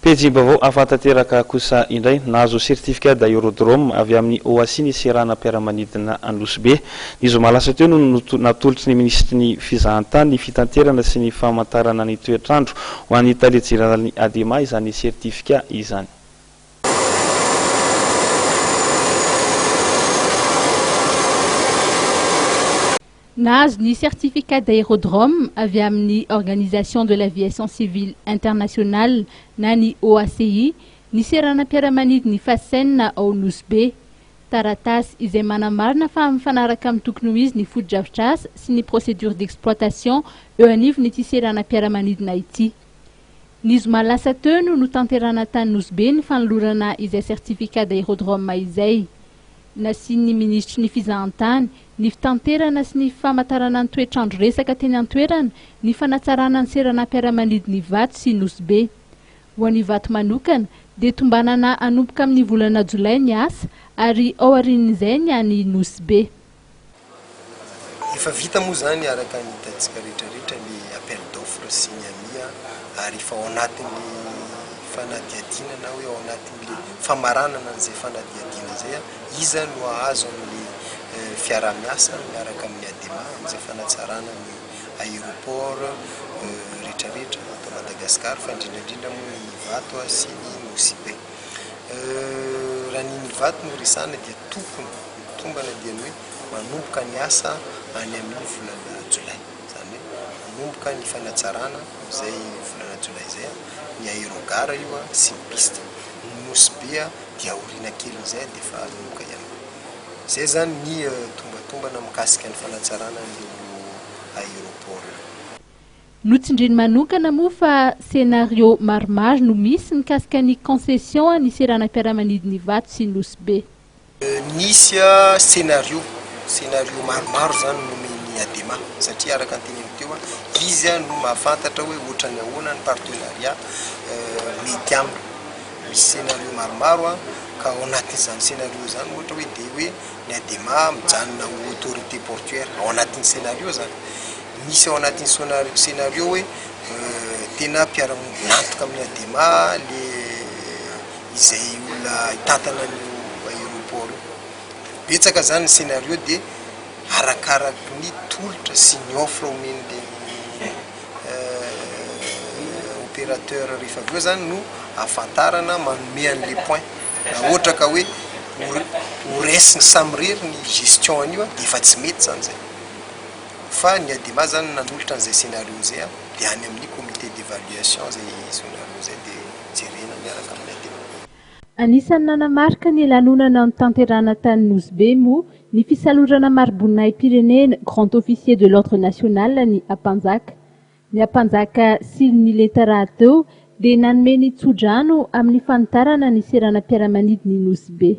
Pejim-baovao hafa tanteraka kosa indray, nahazo certificat d'aérodrome avy amin'ny OACI ny seranam-piaramanidina Nosy Be. Ny zoma lasa teo no natolotry ny minisitry ny fizahantany, ny fitanterana sy ny famantarana ny toetr'andro ho an'ny tale jeneralin'ny Adema izany certificat izany. Nahazo ny certificat d'aérodrome avy amin'ny Organisation de l'aviation civile internationale na ny OACI ny seranam-piaramanidin'i Fascène ao Nosy Be. Taratasy izay manamarina fa mifanaraka amin'ny tokony ho izy ny fotodrafitrasa sy ny procédure d'exploitation eo anivon'ity seranam-piaramanidina ity. Ny zoma lasa teo no notanterahana tany Nosy Be ny fanolorana izay certificat d'aérodrome izay. Nasian'ny minisitry ny Fizahantany, ny Fitanterana sy ny Famantarana ny toetr'andro resaka teny an-toerana ny fanatsarana ny seranam-piaramanidina Ivato sy Nosy Be. Ho an'Ivato manokana dia tombanana hanomboka amin'ny volana jolay ny asa ary ao aorian'izay ny any Nosy Be. Efa vita moa izany araka ny hitantsika rehetra rehetra ny appel d'offre sy ny AMIA ary efa ao anatin'ny fanadihadiana na hoe ao anatin'le famaranana an'izay fanadihadiana izay iza no hahazo an'le fiaraha-miasa miaraka amin'ny ADEMA amin'izay fanatsarana ny aéroport rehetra rehetra eto Madagascar fa indrindra indrindra moa ny Ivato sy ny Nosy Be. Raha ny Ivato no resahana dia tokony ny tombana dia ny hoe manomboka ny asa any amin'ny volana jolay, izany hoe manomboka ny fanatsarana amin'izay volana jolay izay ny aérogare io sy ny piste. Ny Nosy Be dia aoriana kelin'izay dia efa hanomboka ihany koa. Izay izany ny tombatombana mikasika ny fanatsarana an'ireo aéroport ireo. Notsindriany manokana moa fa scenario maromaro no misy mikasika ny concession ny seranam-piaramanidin'Ivato sy Nosy Be. Nisy scenario, scenario maromaro izany nomen'ny Adema satria araka ny teneniko teo, izy no mahafantatra hoe ohatran'ny ahoana ny partenariat mety aminy. Misy scenario maromaro ka ao anatin'izany scenario izany ohatra hoe dia hoe ny Adema mijanona ho autorité portuaire ao anatin'ny scenario izany. Misy ao anatin'ny scenario hoe tena mpiara-miombon'antoka amin'ny Adema le izay olona hitantana an'io aéroport io. Betsaka zany ny scenario dia arakaraky ny tolotra sy ny offre omen'le opérateur rehefa avy eo zany no ahafantarana manome an'le point. Raha ohatra ka hoe ho raisiny samirery ny gestion an'io dia efa tsy mety zany zay. Fa ny Adema zany nanolotra an'izay scenario izay dia any amin'ny comité d'évaluation zay scenario zay dia jerena miaraka amin'ny Adema. Anisan'ny nanamarika ny lanonana notanterahina tany Nosy Be moa ny fisalorana mari-boninahi-pirenena Grand Officier de l'Ordre National ny Ampanjaka. Ny Ampanjaka Sily Nileta rahateo dia nanome ny tsodrano amin'ny fanitarana ny seranam-piaramanidin'i Nosy Be.